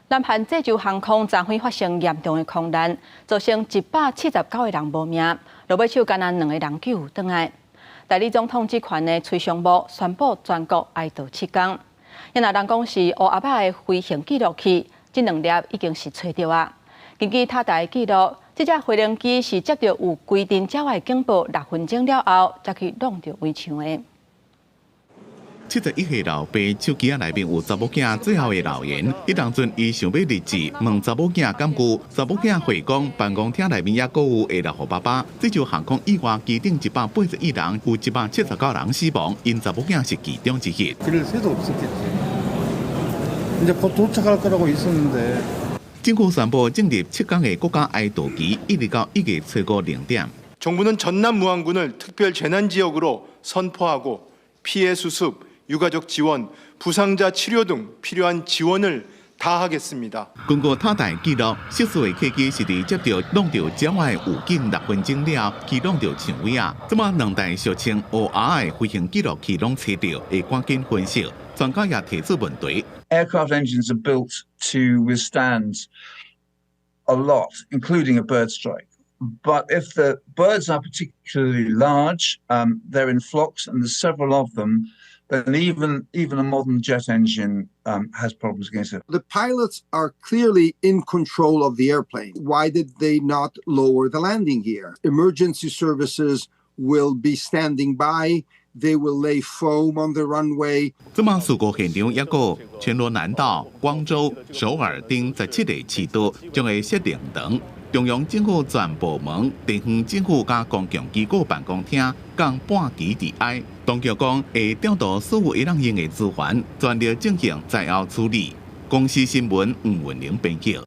南韓濟州航空昨昏發生嚴重的空難，造成179個人無命，落尾手干焦兩个人救轉來。代理總統職權的崔尚木宣布全國哀悼7天。若人講是烏鴉仔的飛行記錄器，這兩粒已經是揣著啊。根據塔台記錄，這隻飛行機是接著有規定鳥的警報6分鐘了後，才去挵著圍牆的。71歲老爸手機仔內面有查某囝最後的留言，彼當陣伊想欲日誌，問查某囝敢有，查某囝回講辦公廳內面猶閣有，會留予爸爸。濟州航空意外機頂181人，有179人死亡，𪜶查某囝是其中之一。 그럴 새도 없었겠지. 이제 곧 도착할 거라고 있었는데. 政府宣布進入7天的國家哀悼期，一直到1月初五0點。 정부는 전남 무안군을 특별 재난지역으로 선포하고 피해 수습, 유가족 지원, 부상자 치료 등 필요한 지원을 다하겠습니다. 根據塔台記錄，失事的客機是佇接著挵著鳥仔的預警6分鐘了，去挵著牆圍仔。這擺兩台俗稱烏鴉的飛行記錄器攏揣著，會趕緊分析。專家也提出問題。 Aircraft engines are built to withstand a lot, including a bird strike. But if the birds are particularly large, they're in flocks and there's several of them, then even a modern jet engine has problems against it. The pilots are clearly in control of the airplane. Why did they not lower the landing gear? Emergency services will be standing by. They will lay foam on the runway. 這擺事故現場抑閣全羅南道、光州、首爾等17個市都將會設靈堂。中央政府全部門、地方政府佮公共機構辦公廳降半旗致哀。當局講會調度所有會當用的資源，全力進行災後處理。公視新聞吳文玲編輯。